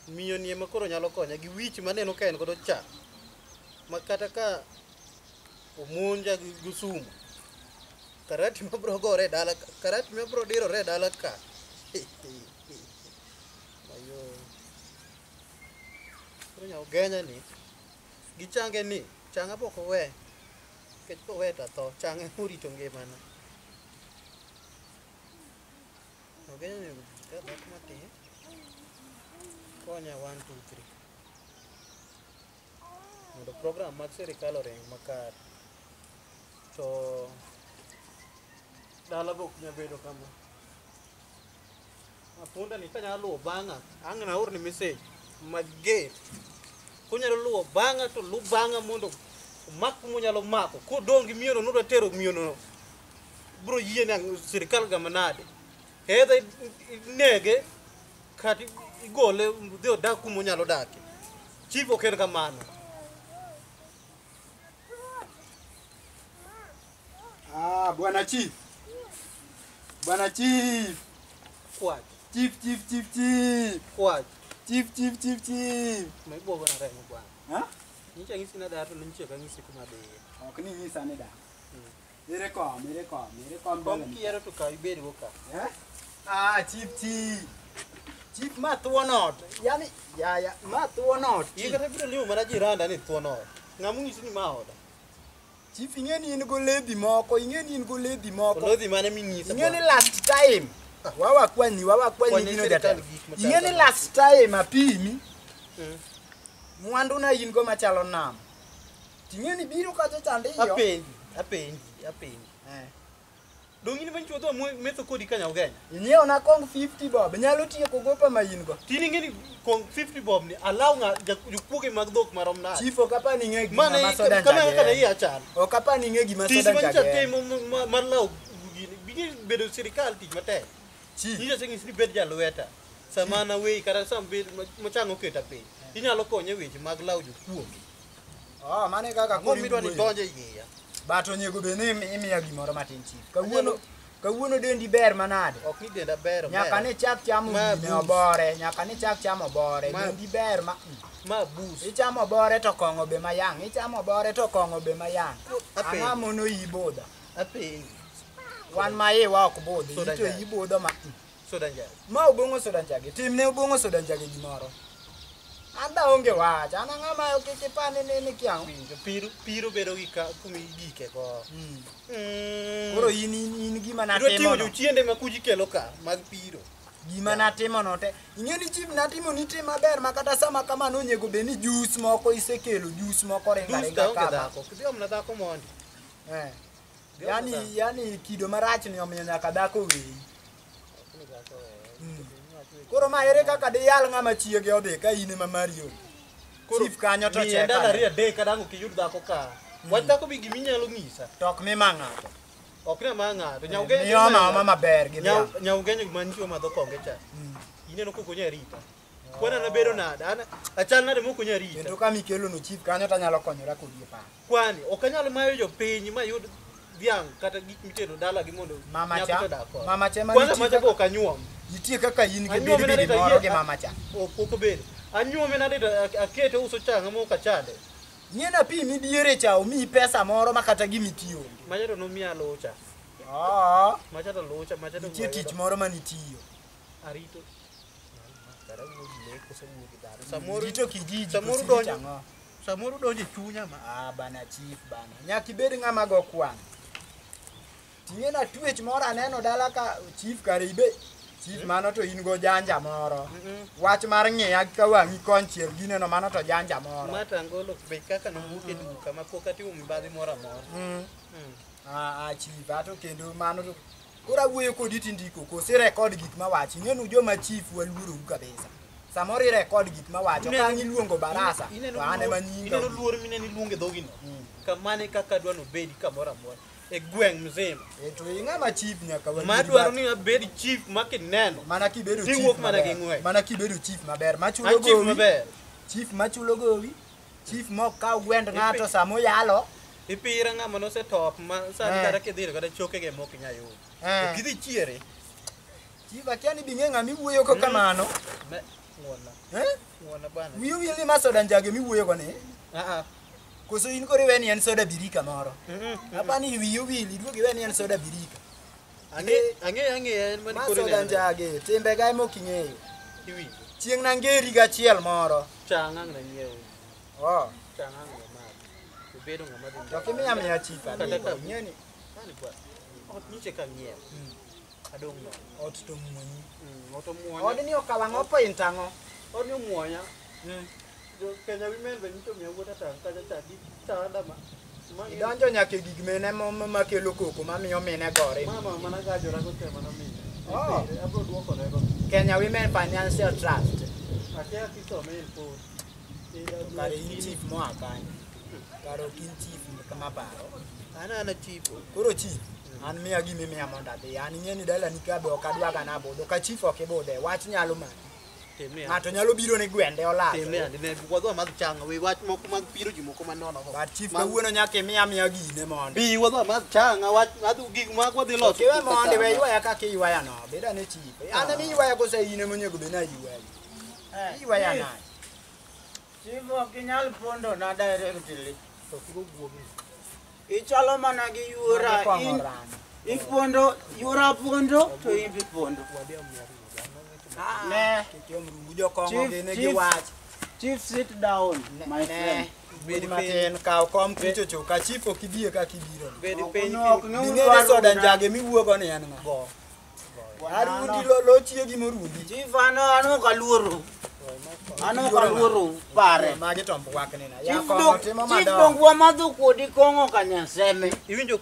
Miyo ni ema koro nyalo konya gi wich maneno ka en godo cha. Ma kata ka omonja gi sumu. Karati mabro gore e dala ka, karati mabro dirore e dala ka. Ayo. Koro nyaugenya ni gi change ni, changa pok owe. Nikech kowe to atho, change morito ngimana. Nyaugenya ni ka dhako matin. Konya 1 2 3. Mondo program mag sirikal oring makare. To dala be ok nyal bedo kama. Apunda ni kanyalo luwo bang'a, ang' naorni message mager. Konyalo luwo bang'a to luw bang'a mondo omak kuma onyalo mako. Kodong' gi miyono nodwa tero miyono bro yie ni ang' sirikal gama nade. Either inege kata igole odhi odag kuma onyalo dakie. Chief ok en kamano. Ah, bwana chief. Bwana chief. Kwach. Chief, chief, chief, chief. Kwach. Chief, chief, chief, chief. Ma ibuogo na remo bwana. Ha? Nyicha ng'isi na dar to nyicha ok ang'isi kuma adhiye. Ok ni nyisa ni dar. Ere kom, ere kom, ere kom Kom mbele ni. kiyiero to kaw ibed go ka. Eh? Ah, chief, chief. Chief ma thuon ot. Yani, ya, ya, ma thuon ot. In Chief. kata biro limo mana jiranda ni thuon ot. Ng'ama onyisi ni ma oda? Chief ing'e ni in goledhi moko, ing'e ni in goledhi moko. Olodhi mane minyisa. Ing'e ni bwana? last time. Wawa kwanyi, wawa kwanyi Kwanyi gino sirikal jatelo. gik machal Ing'e ni kama. last time apimi. Mm. Mwandu na in go machalo nam. Ting'e ni biro kacha chande iyo. Apenji, apenji, apenji. Eh. Dong' in manyicho dho metho kodi ka Nyaugenya. Inyiewo na kong 50 bob, nyalo tieko gopa ma in go. Tin ing'e ni kong 50 bob ni alaw ng'a jokuoge mag dhok marom nade. Chief ok apani ing'e gima Mane ma soda kama njage kaka en. iya chal. Ok apani ing'e gima Tich soda manyicha njage en. timo mar law gini, bing'e bedo sirikal tich matek. Chief. Nyicha aseng'isi ni bed jalweta. Sama an away kata sama bed machang oketa piny. Inyalo konye weche mag law jokuoge. Oh, mano e kaka Ang'o koro midwa ni iwuoyo. donje iya? But onego bed ni imiya gimoro matin chief. Kawuono kawuono dendi ber manade. Ok ni denda ber. Nyaka omera. ne chak chamo Ma gine bus. obore, nyaka ne chak chamo obore, Ma- dendi ber ma Ma bus. Ichamo obore to kong'o be mayang', ichamo obore to kong'o be mayang'. Apenji. Ang'o mono iyi budho? Apenji. Wan ma iwa ok budhi, Soda ito njagi. iyi budho ma. Soda njagi. Ma obong'o soda njagi, timne obong'o soda njagi gimoro. An da onge wach, an ang'ama kik ipani ni ni kia. Winjo, piro piro bedo gi ka kuma igike go. Mm. Mm. Koro in in, in gima Idwa ting'o natimo no. jochiende ma kuji kelo ka mag piro. Gima natimo no te. Ing'e ni chief natimo nitie maber ma kata sama kama nonego bed ni jus moko isekelo, jus moko ringa Dus ringa ta onge kama. dhako. Kidhi omna dhako mondi. Eh. Dhi omna Yani dhako. yani kido marach ni omiyo nyaka dhako weyi. Ok ni dhako weyo. Mm. Koro ma ere kaka diyal ng'ama chiege odhi ka in ema mari onge? Koro Chief kanyo to miya cheka. ndalo ariyo adek kata ang' ok iyud dhako ka. Wach dhako be gima inyalo nyisa. To ok mima ng'ato. Ok ni ama ng'ato. Nyaugenyo Mioma oma maber gi dhiang'. Nyaugenyo manchiwo madho konge cha. Ineno kok onya rita. Kwana nabedo nade? An achal nade mok onya rita. Kendo kama ikelo no chief kanyo tanyalo konyora kodi e paro. Kwani ok anyal mayo jopiny mayud dhiang' kata gik mitero dala gi mondo Mama nyako cha, to odag kode. mama cha ema Kwanza nitie macha kaka- be ok anyuom. Nitie kaka in gi Anyuome bidi nade bidi to moro ayie- gi mama cha. Ok pok obedo. Anyuome nade to akete uso changa mok achande. Ing'e na pimi diere cha omiyi pesa moro ma kata gima itiyo onge. Macha to nomiya lucha. Oo, Macha to lucha, macha to nitie tich moro manitiyo. Arito. Kara wuo gi le koso wuo gi dhano. Samoro Rito kijiji samoro koso donjo irito ang'o? samoro donjo e chunya ma. Ah, bana chief bana. Nyaka ibed ng'ama go kwan. Ting'e na twech moro aneno dala ka chief kare ibe. Chief mano to in go janja moro. Wach mar ng'iya ka wang'i konchiel gineno mano to janja moro. Ma tangolo be kaka nowuok e duka ma pok atimo mibadhi moro amora. Mm. Mm. Ah, ah, chief ato kendo mano to koro awuoyo kodi tindiko koso irekod gik mawacho ing'e nu joma chief waluorou kabisa samoro irekod gik mawacho ka ang' iluongo barasa to an ema nyinga Ineno luor mineno iluongo e dhogino. Kamano e kaka adwa nobedi kamoro amora. E gweng' mzima. Eh, to ing'ama chief nyaka waluor Ma dwaro ni abed chief ma kineno. mana kibedo Tiwuok chief mana gi maber ng'wech. mana kibedo chief maber machulo An chief gowi maber. chief machulo gowi chief mok kaw gwend ng'ato samoyalo Ipira ng'ama nosetop ma sani Eh. kata kidhiro kata chokege mok inyal yudo. Eh. Ok idhi chiere. chief akia ni bing'e ng'ama iwuoyo ko kamano Me ng'wona. eh? Muona bana. Wiyi owil ni ma soda njage miwuoyo go ni? Koso in koro iwe ni en soda birika moro. Apani wiyi owil iduogo iwe ni en soda birika. Ang'e en mani Ma koro soda ineno. njage timbe ga ema ok ing'eyo. Iwinjo. Chieng' nangeri gachiel moro. Chang' ang' nanyiew. Oh. Chang' ang' namadhi. Ibedo ng'ama dhi. To kimiya miya chief Kata adhigo. ka Ing'e ni Mani bwana. Ot nyiche ka ng'iew. Adong' nono. ot to muonyi. Ot omuonya. Odni okawo ang'o point ang'o? Odni omuonya. Jo Kenya Women be nyicho miya wuota tang' kacha cha gi chanda ma. Idonjo nyaka e gik mine makelo koko mamiyo mine gore. Mama mana gajora go te mana mine. Oh. Abro duokore go. Kenya Women Financial Trust. Akia kisome en pod. To kare in chief moa kanyo. Kare ok in chief kama paro. An ana chief. Koro chief, an miya gima imiya mondo adhi. An ing'e ni dalani ka be ok adwa ga nabudho. Ka chief ok ibudhe, wach nyalo maki. Timne. Ng'ato nyalo biro ni gwende olal. Timne andi ne wadhi wamadh chang' we wach moko mag piro ji moko manono go. But chief kawuono nyaka imiya miya gine mondo. Bi wadhi wamadh chang' wach adhi gik mag wadhi loso. Kiwe mondo we ywaya kaka iywaya no. Bed ane chief. An ema iywaya kose in ema onego bed ni aywayi. Iywaya nade? Chief ok inyal pondo na directly. To kik oguogi. Ichalo mana gi yuora. Magi kong'o In rano. ipondo, yuora pondo to in be pondo. Ne. Kik iom rungu jokong'o Chief, gin gi chief. wach. Chief sit down, my friend. Bed matin, kaw kom kichocho ka chief ok ibie kaka ibiro. Bed Ok piny ok ne Ing'e ni udwaro soda na- njage miwuogo ni en ng'a? Go. Arundi lo chiegi morundi. Chief an ok aluoro. An ok aluoro pare. Magi to mbwakni na. Ya Chief kong'o dong timo chief madongo. dong wamadho kodi kong'o kanyaseme. Iwinjo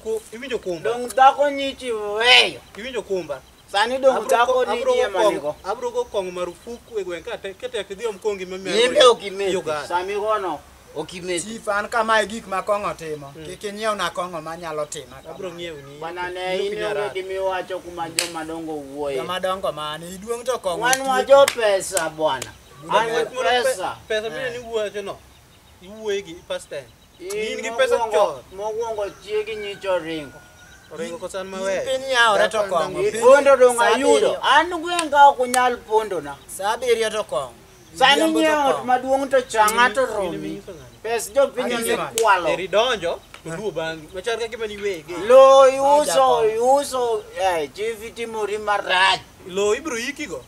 kumba. Dong dhako nyichi weyo. Iwinjo kumba. Sani dong dhako nitie manigo. Abro go kong'o marufuku e gweng' ka tek idhi om kongi mamiyo. Imbe ok imethi. Uganda. Sami gono ok imethi. Chief an kamae gik ma kong'o timo. Kik inyiewna kong'o manyalo tima kama. Abro ng'iewni. Bwana ne in onge gimiwacho kuma joma dongo wuoye. Joma dongo mane iduong' to kong'o. Wan wajo pesa bwana. An gi pesa. Pesa mine ni wuoyo no. Iwuoye gi past tense. In In gi pesa chon. Mokwongo chiegi nyicho ringo. Oringo kosan In maweyo. piny yawore to kong'o. Piny- Pondo dong saa ayudo. abiriyo. An gwenga ok unyal pondona. Saa abiriyo to kong'o. Sani Odhiambo to nyiewo ot kong'o. maduong' to chang'a to In romi. iminyiso ng'ani. Pes jopiny Anyiso ng'ani. emikwalo. Eri donjo to luwo bang'i. Machal ka gima niwege. Lo iuso Jakom. iuso chief itimori marach. Lo ibro ikigo.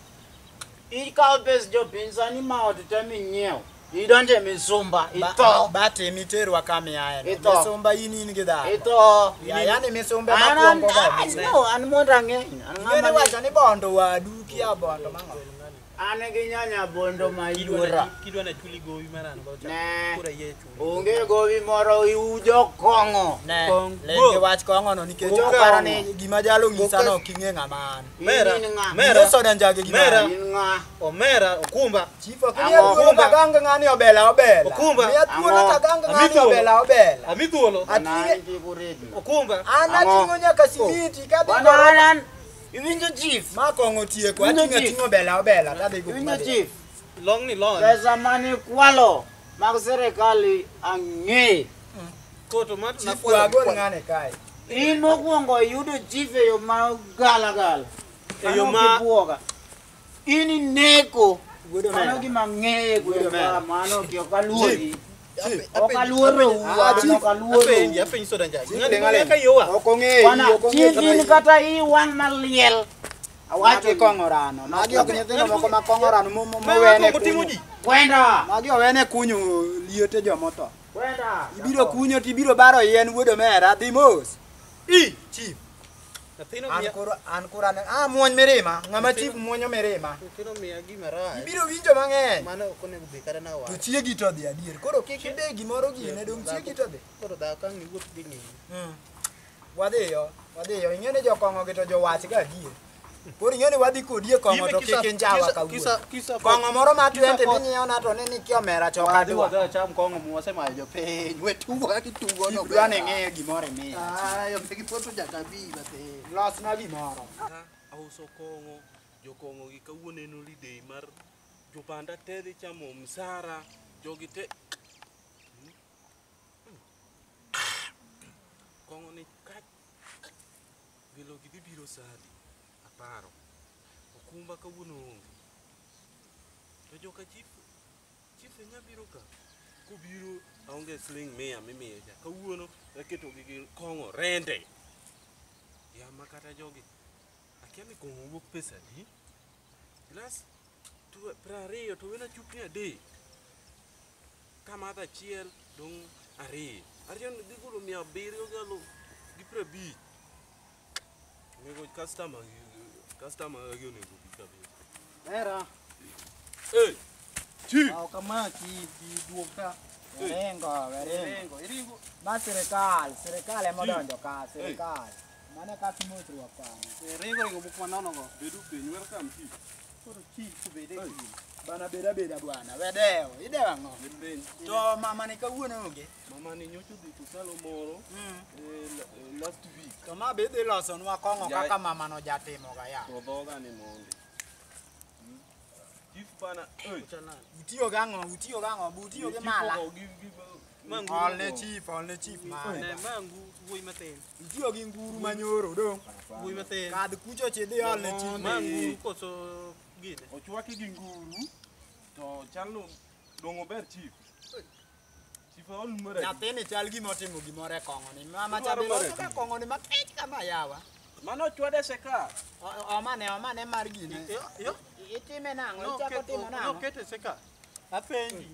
Ikawo pes jopiny sani ma ot te minyiewo. Idonjo e misumba itho. Batim iterwa kama iaye no. Itho. Misumba in gi dhako. Itho. Ya yani misumbe An an makwongo go. an no an mondo ang'eny. An Ing'e ni ng'ama wacho ni bondo wadu kia bondo mang'o. an gi nyanya bondo ma yuora. Kidwa na chuli gowi mar an go cha. Ne. Koro ayie chuli. Onge gowi moro iujo kong'o. Ne, Kong- ling go. gi wach kong'o no nikech Go oparo kong'o. ni gima jalo ng'isa no ok ing'e ng'ama an. Mera. In ng'a? Mera. Ing'e soda njage gima Mera. an. In ng'a? Omera okumba. Chief ok miya Ang'o? thuolo tagang ng'ani obela obela. Okumba. Miya thuolo Ang'o? tagang Ami ng'ani thuolo. obela obela. Ami thuolo. Ating'e An kik uridna. Okumba. an Ang'o? ating'o nyaka simiti kadhi Bwana gorofa. an an iwinjo chief. Ma kong'o otieko Iwinjo ating'o chief? ating'o obela obela tadhi go kuma Iwinjo dhi. chief. Long ni lony. Pesa mane kwalo mag sirikal ang'e. Koto mar Chief wagol ng'ane kae. In mokwongo iyudo chief e yo ma gala gala. E yo Mano ma- ok ibuoga. In ineko. Wuod Mano omera. gima ang'eyo e Wuod gweng' omera. ka, mano ok aluori. Chief. Ok aluorou, Ah, an chief. ok aluorou. Apenji apenji soda njagi. Chief, Ng'ani ling' aling'. ka yowa. Ok ong'eyi, Bwana, ok ong'eyi chief in kata iyi wang' maliel. Awacho Magi kong'o rano. Magi ok nyithindo moko ma kong'o rano Ma mowene kong'o timo kunyo. ji. Kwenda. Magi owene kunyo liete jomotho. Kwenda. Ibiro kunyo tibiro baro yien wuod omera dhi mos. I. Chief. Nyathino An miya. koro an koro an ah muony mirima. Ng'ama chief muonyo mirima. Nyathino miya gima rach. Ibiro winjo mang'eny. Mano ok onego bed kata na To wach. chiegi to dhi adier. Koro kik ibe gimoro gine dong chiegi to dhi. Koro dhako ang' iwuoth gi ng'iyi. Wadhiyo, wadhiyo. Ing'e ni jokong'o gi to jowach ga adier. Koro ing'e ni wadhi kodi e kong'o to kik injawa kawuono. Kong'o moro ma 20 minyiewona to ni nikia omera chok Wadhi adwa. wadhi wacham kong'o mwasemayo jopiny. We tugo kaka itugo no. Chief dwa ni ing'iye gimoro imiya. Ayo, be gipoto nyaka bi mathin. Losna gimoro. Auso kong'o, jokong'o gi kawuono en holiday mar jopanda te dhi chamo msara, jogi te kong'o ni ka welo gi dhi biro sa adi? Aparo. Okumba kawuono onge. To joka chief Chief enya biro ka. Kobiro aonge siling 100 mimiye cha. Kawuono aketo gi kong'o rende. Ya makata jogi. Akia ni kong'o wuok pesa adi? Glass 20 to wena chupni 3. Kamadho achiel dong' 2. Ariyo ni dhi golo 750. Onego customer gi onego bi kabisa. Era. Hey! Chief! Okamaki duoka. Werengo. Iringo. Ma sirikal ema odonjo ka, sirikal. Mane kaka imosruok kanyo. Iringo ringo mok manono go. Bedu piny, welcome chief. Koro chief obede kiny. Bana beda beda bwana, wedewo, idewo ang'o? Bed piny. To mama ni kawuono onge? Mama ni nyocha odhi kusalo moro last week. To ma be idhi losonwa kong'o kaka mama no jatimoga ya. To dhoga ni mondi. Chief bana, Utiyo gang'o, utiyo gi mala. Olne chief mare. Mangu wuoyi matin. Itiyo gi nguru manyoro dong'. Wuoyi matin. Kadh kucho chi dhi olne chief. Mangu koso gine. Ochwaki gi nguru to chalno dong' ober chief. Chief aol mara. Nyathini chal gima otimo gimoro e kong'o ni. Mama cha be loso ka kong'o ni makech kama yawa. Mano chwade seka. Omane mar gine. Yo. Itime nang'o? Ichako timo nang'o? Nokete seka. Apenji.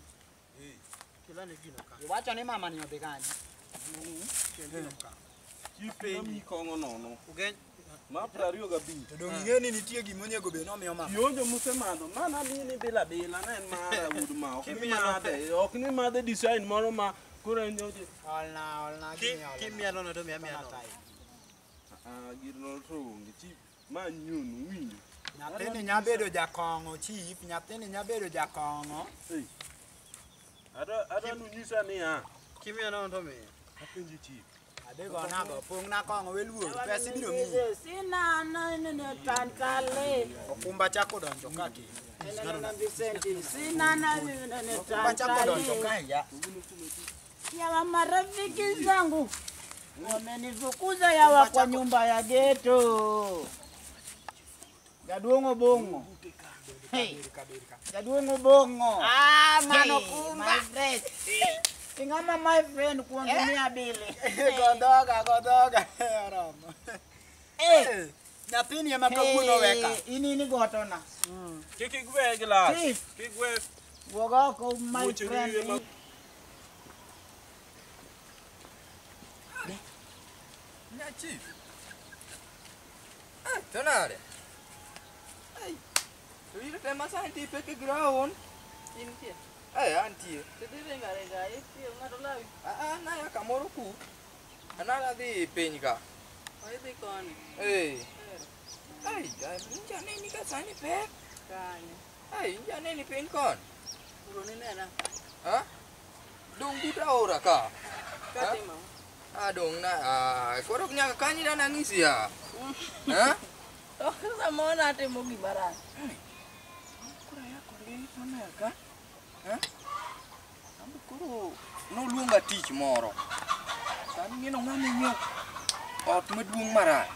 Kilane gino ka. Iwacho ni mama ni odhi kanye? Chief nami kong'o nono. Ugeny. Ma 25. To dong' ing'e ni nitie gima onego bed ni omiyo mama. Kionjo musemadho, mana mini bila bila ne en mara wuod ma. Ok ni madhe, ok ni madhe design moro ma koro en nyoche. Olna gini olna. Kimiya nono to miya nono. Ah, gino to onge chief. Ma nyunu winjo. Nyathini nya bedo jakong'o chief, nyathini nya bedo jakong'o. Adwa nunyisa niya. Kimiya nono to miya. Apenji chief. Adego nago pong' na kong'o we luor, pesa ibiro miyi. Sinana nene tankale. Okumba chako donjo ka ki. Sinana nene Okumba chako donjo ka ya. Yawa marafiki zangu wamenifukuza yawa kwa nyumba ya ghetto. Jaduong'o bongo. Hey. Jaduong'o bongo. Ah, mano kumba. My friend. Ingama my friend kuongo 200. Godhoga oromo. Eh, nyathini ema kawuono weka. Ini gotona. Kik igwe glass. Kik igwe. Wuog oko my friend. Nya chief. Ah, to nade? Ai. To iro tema sani tipek e ground. Intie. Eh, antie. Tidhi ringo aringa, itiyo ng'ato lawi. Ah, naya kamoro ku. Anala dhi piny ka. Idhi koni. Eh. Ai, inja neni ka sani pek. Kanye. Ai, inja neni piny kon. Uro ninena. Ha? Dong but aora ka. Katimo. Ah, dong na. Ah, koro nyaka kanyi dana ng'isi ya. Ha? To samoro natimo gima rach. Koro yakore mana ka. Ha? Ambe koro noluonga tich moro. Sani ng'eno ng'ama inyiewo ot maduong' marach.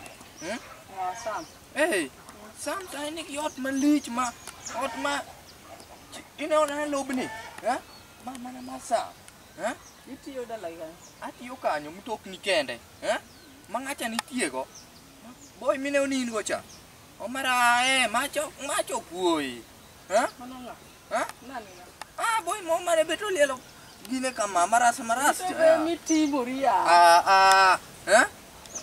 Ah, Sam. Eh, Sam sani nigi ot malich ma ot ma ineno na lobni. Ha? Ma mana ma Sam. Ha? Itiyo dala gi kanye? Atiyo kanyo mtokni kende. Ha? Ma ng'acha nitiego. Boy mine onin go cha. Omara macho macho kuoyi. Ha? Mano ng'a? Ha? Nani ng'a? Ah, boy mo mare beto lielo gine kama maras maras. To be mitimori ya. Ah ah. Ha?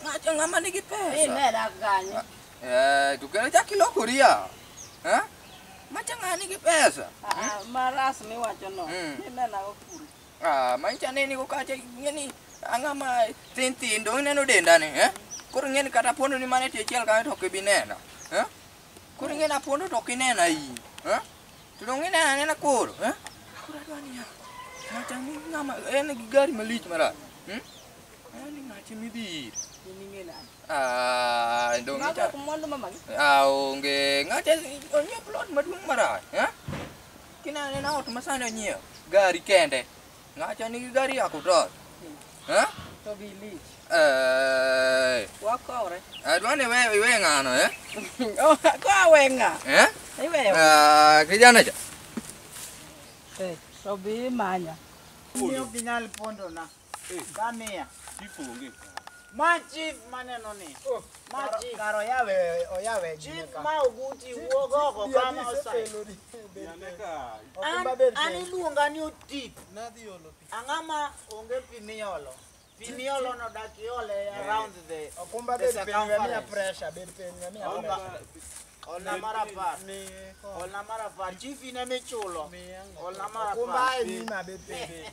Ng'acha ng'ama nigi pesa. Ineda kanye? Eh, to kendo chak ilokori ya. Ha? Macha ng'a nigi pesa. Ah, maras miwacho no. Inena go kure. Ah, mancha neni go kacha ng'eni ang'ama thin thin do ineno denda ni, eh? Koro ng'eni kata pondo ni mane tie chiel kanyo to ok ibi neno. Eh? Koro ing'eni apondo to ok inena in. Eh? To dong inena anena koro, eh? Koro adwa niya. Ng'acha ni ng'ama en gi gari malich marach. En ni ng'ache midhi ir. In ing'e nade? Ah, dong Mago icha. ok mwandu mamagi? Ah, onge. Ng'acha onyiewo plot maduong' marach, eh? Kineno anena ot ma sani onyiewo, gari kende. Ng'acha nigi gari ya kutosha. Eh? To gi lich. Eh. Wakowre. Adwa ni iwe ng'ano, eh? Oh, ko awe ng'a? Eh? Iweyo. Ah, kijana cha. To bi imanya. Ni ok ginyal pondona. Kamia. Chief onge ka. Ma chief maneno ni. Ma chief. Karo yawe oyawe Chief ma oguti wuog oko kama osai. Yane ka. An iluonga ni otip. Nadhi olo pi. Ang'ama onge pi miolo. Pi miolo no dak iole around the Okumba the bed piny we miya circumference. pressure bed piny we miya pressure. Olna mar apar. Olna mar apar. Chief in ema ichulo. Olna mar Okumba apar. e nyima bed piny.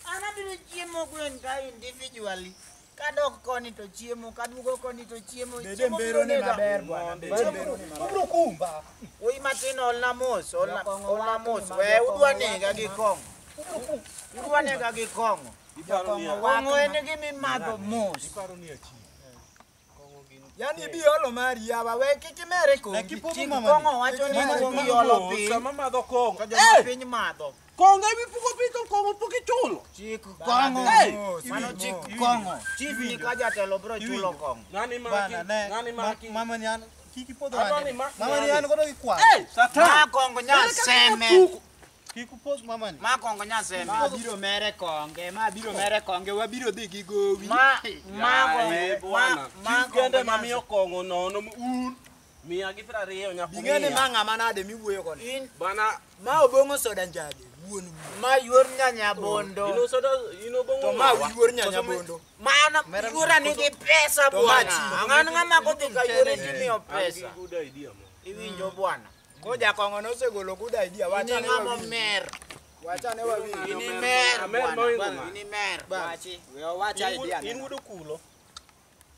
An abiro chiemo gweng' ka individually. Kadok koni to chiemo, kaduogo koni to chiemo. Bede Chiemo mbero biro ni nega. maber bwana. Bede mbero ni maber. Ubro kumba. Wuoyi matin olna mos, olna Jakong'o olna wach mos. ni We ma udwa jakong'o nega wach gi ma. kong'o. Udwa nega gi kong'o. Iparo ni Kong'o en gima imadho mos. iparo ni achief. Kong'o gin. Yani ibi olo mari yawa we kik imere kongi. Chik kong'o wacho ni kuong iolo piny, Sama madho kong'o. to joma piny madho. Kong'o emi puko piny to kong'o pok ichulo. Chik kong'o. Hey! Mano chik kong'o. Chief ni ka jatelo biro chulo kong'o. Ng'ani maki. Bana ne. Ng'ani maki. Mama ni an kik ipodho Adwa ni ane. mak Mama ni ng'ani. an godo gi kwan. Hey, Satan. Ma kong'o nyaseme. Kik upodh mama ni. Ma kong'o nyaseme. Ma biro mere konge, ma biro mere konge, wabiro dhi gi gowi. Ma ma Yaye, kong'o. bwana. Ma Chief kende kong'o mamiyo kong'o nono un. Miya gi 20 nyaka Ing'e ni umiya. ma ng'ama nade miwuoyo koni. In Bana Ma obong'o soda njage, wuon wuon. ma yuor nyanyabondo. ino soda ino bongo. To ma yuor nyanyabondo. Mana yuora nigi pesa To ma bwana. chief. Ang'an ng'ama kodhi ka yuore timiyo An gi pesa. good idea mo. Iwinjo bwana. Ko jakong'o nosegolo good idea, In wachane ng'ama wawinj. mer. Wachane wawinj. In imer Amer bwana. moingo ng'a? In imer. Wachi, we owach idea In ne. wuod okulo.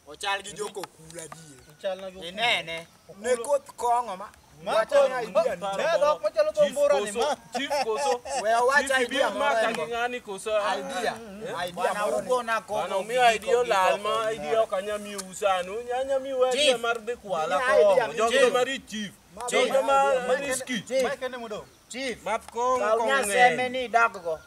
Ochal gi joko kula die. Chalna gi okulo. Inene. Ne koth kong'o ma. Ma Wachane idea ne ne. dhok machalo dho Chief mbora ni koso, ma. chief koso. We owach Chief idea ibiro moro maka en gi go. ng'ani koso. Idea. Idea Bwana moro ni. ugona kong'o. Bana umiyo idea olal ma idea ok anyal miyou sani. Unyanya miyou idea Chief. mar dhi kwala Miya idea, kong'o. Jogo Chief. joma rich chief. Chief. Jogo joma risky. Chief. Ma kende modong'. Chief. Math kong'o Kaw kong'o nyaseme ng'eny. ni idakgo.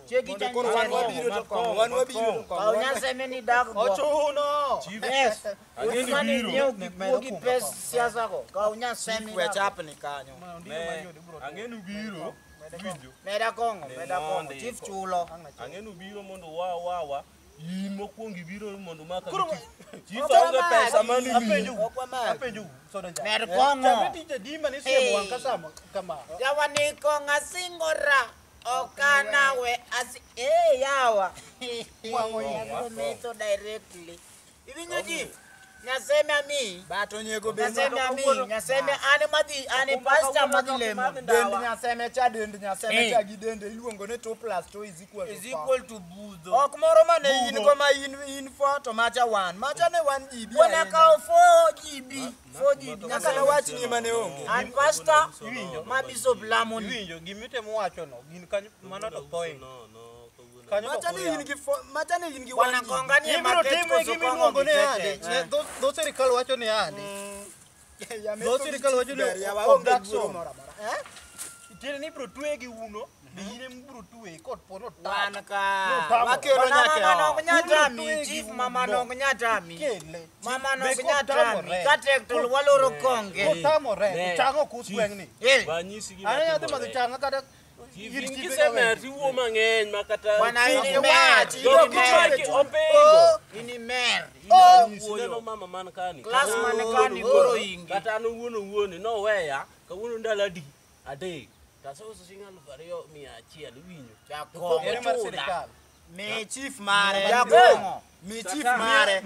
Chiegi Mondo cha koro wan nyaseme. wabiro to kong'o, wan wabiro to kong'o. Kaw nyaseme ni idakgo. Ochuno. Chief. Yes. Ang'e ni Mane biro. nyiew gik gi pes siasa go. Kaw nyaseme We idakgo. chapni kanyo. Ne, ang'e ni ubiro. Winjo. Meda kong'o, meda kong'o. Mondi. Chief chulo. Ang'e ni ubiro mondo wawa. In mokwongo ibiro mondo maka gi chief. Chief Ok onge wamaki. pesa mani Apenjo. Ok wamaki. Apenjo soda njage. Med kong'o. Chakre tich adi mane isiemo wang' ka sama kama. Yawa ni kong'o asingora. Okanawe asi eh yawa. Abiro metho directly. Iwinjo chief? Nyaseme ami. But onyego bed Nyaseme ami, nyaseme an madhi, an pastor madhi lemo. Dend nyaseme cha dend nyaseme cha gi dende iluongo ni 2 plus 2 is equal to Is 4. equal to budho. Ok moro mane in go ma in 4 to macha 1. Macha ne 1 GB. Bwana ahinya. kawo 4 GB, 4 GB. Nyaka nawach ni mane onge. An pastor ma bishop lamoni. Iwinjo gimitemo wacho no gin kanyo mano to point. No, no, kawuono. Kanyo to Macha ne in gi 4, macha ne in gi 1 Bwana GB. konga ni e Ibiro market time koso gima kong'o iluongo ni gi ande. tete. Ne, Dho sirikal wacho ni ande. Dho sirikal wacho ni yawa onge obduction. luoro moro amora. Eh? Tiende ni ibiro tweye gi uno, be in ema ibiro tweye kod pono Wan tamo. ka. Wakelo Bwana nyaka e mama ot. nok nyatami, chief mama nok nyatami. Kele. Mama Be nok kotamore. nyatami. Katek to waloro konge. Kotamore, Ne. chang'o kus Chief. gweng'ni. Eh, Wanyisi gima An anyalo dhi timore. madho chang'a kata Chief, ir in chife kisemer ka tiwuo mang'eny ma kata Bwana in Ok imer. iwach, In Jogi imer. maki opingo. In imer. Nyisi neno mama man kani. Klas Kata man an kani owuon koro owuon, ingi. Kata an owuon owuon noweya kawuono ndalo adi adek. Taseuso siling 2,100 iwinjo. Jakong'o. Ere mar Chula. sirikal. Mi chief mare. Jakong'o. Mi chief mare.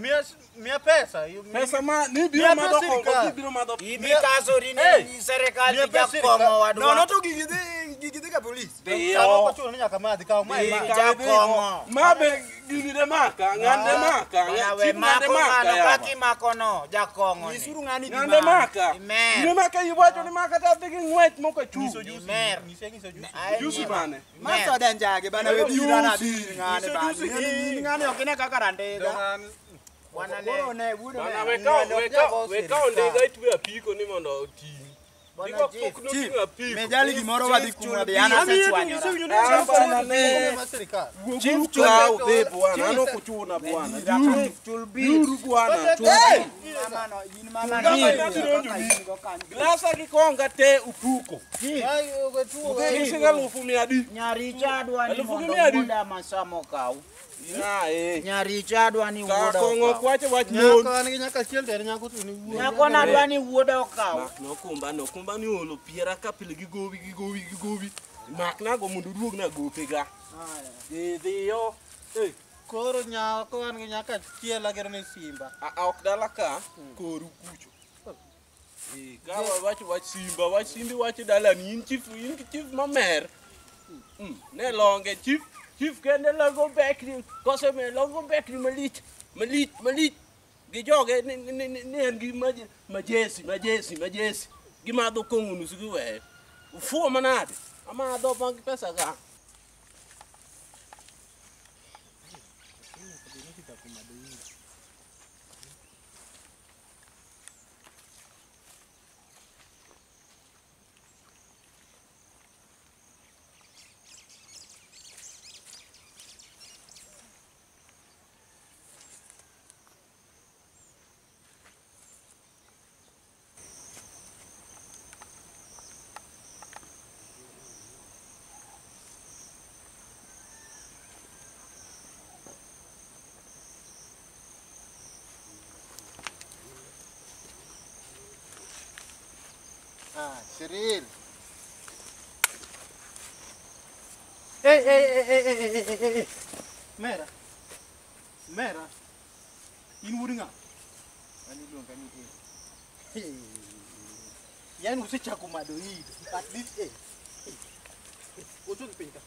Miya pesa. Pesa ma ni Miya biro madho pes kong'o, sirikal. ibiro madho Ibi kasori Hey! ni serikal Miya gi pes jakong'o sirikal. wadwa. Nono to gigi dhi ka polis. Chang'o ok ochuno ni nyaka madhi, kaw mae ma. Jakong'o. Ma be gini de maka, ng'ande maka, Bwana we chief ng'ande mako maka ng'ano yawa. kaka imako no jakong'o ni. Nyisuru ng'ani Ng'ande gima. maka. Imer. Gine maka iwacho ni maka ta dhi gi ng'wech moko Nyiso chung. jusi, Imer. nyise nyiso jusi. Ai, Jusi nyiero. mane? Ma soda njage bana we biro na bir ng'ane Nyiso bana. jusi. Ng'ani ng'ani ok ine kaka randega. Bwana ne. Koro ne wuod Bana ne. we kaw ndiga itwe apiko ni mondo oting'. Digo pok noting'o apiko. Mejali gimoro wadhi kumwa be an asechwanyora. Chief ka udhi bwana, an ok uchuna bwana. Dhiuru bwana. Mamano, in mamano. Glasa gi konga te upuko. Siling alufu mia adi? Nyaricha adwa ni Alufu gi mondo mia adi? wuoda masamo kaw. Na eh. Nyaricha adwa ni Ka wuoda kong'o okaw. kwache wach mon. Nyako an gi nyaka achiel to en nyako to ni wuon. Nyako na adwa ni wuoda okaw. Makna okumba no, okumba ni olo piera ka pile gi gowi gi gowi gi gowi. Maknago mondo oduogna gopega. Dhi dhiyo. Eh, Koro nyako an gi nyaka achiel agero ne simba. a ok dala ka koru kucho. Eh, ka wach wach simba, wach simbi wach dalani in chief, in gi chief mamer. Ne longe chief, chief kende logo bekni, kose me logo bekni malich, malich, malich. Gi joge ni ni ni ni en gi majesi, majesi, majesi. Gimadho kong'o nus giweyo. Ufuo manade? Amadho bang' pesa ga. Ah, Cyril. Hey, hey, hey, hey, hey, hey, hey, hey. Mera. Mera. In wuod ng'a? An iluonga ni El. Yaani usechako madho ido. At least eh. Ochung piny ka.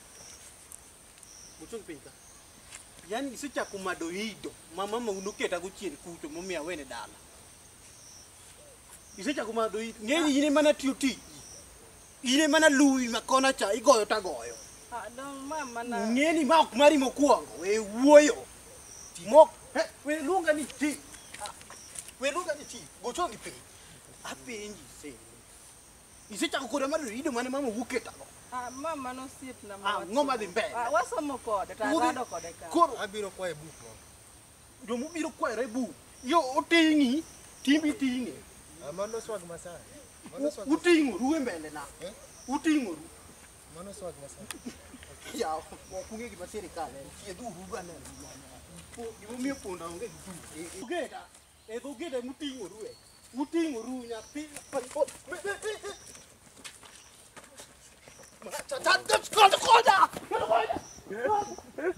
Ochung piny ka. Yaani isechako madho ido. Ma mama noketa go chien kucho momiyo awene dala. Isechako madho ido. Ng'eni in ema natiyo tiji. In ema naluwi ma kona cha igoyo tagoyo. Ah, dong mama na. Ng'eni ma ok mari mokwongo we wuoyo. Mok we luonga ni ti. We luonga ni ti. Gochongi piny. Apenji se. Isechako koda madho ido mane mama wuketago. Ah, mama nosiepna ma. Ah, ng'o madhi mbele? Ah, wasomo kode to Udhi- arado kode ka. Koro Abiro kwaye buk mo. jomobiro kwayore e buk. Yo oting'i, timbi ting'e. Ah, mano swag masani. Mano swag. Uting'oru e mbele na. Eh? Uting'oru. Mano swag masani. Ya, ok ung'e gima sirikal en. Thiedhuru ane. Gimomiyo punda onge gi tung. Ugeda. E dho geda muting'oru e. Uting'oru nyathi. Koda! Koda!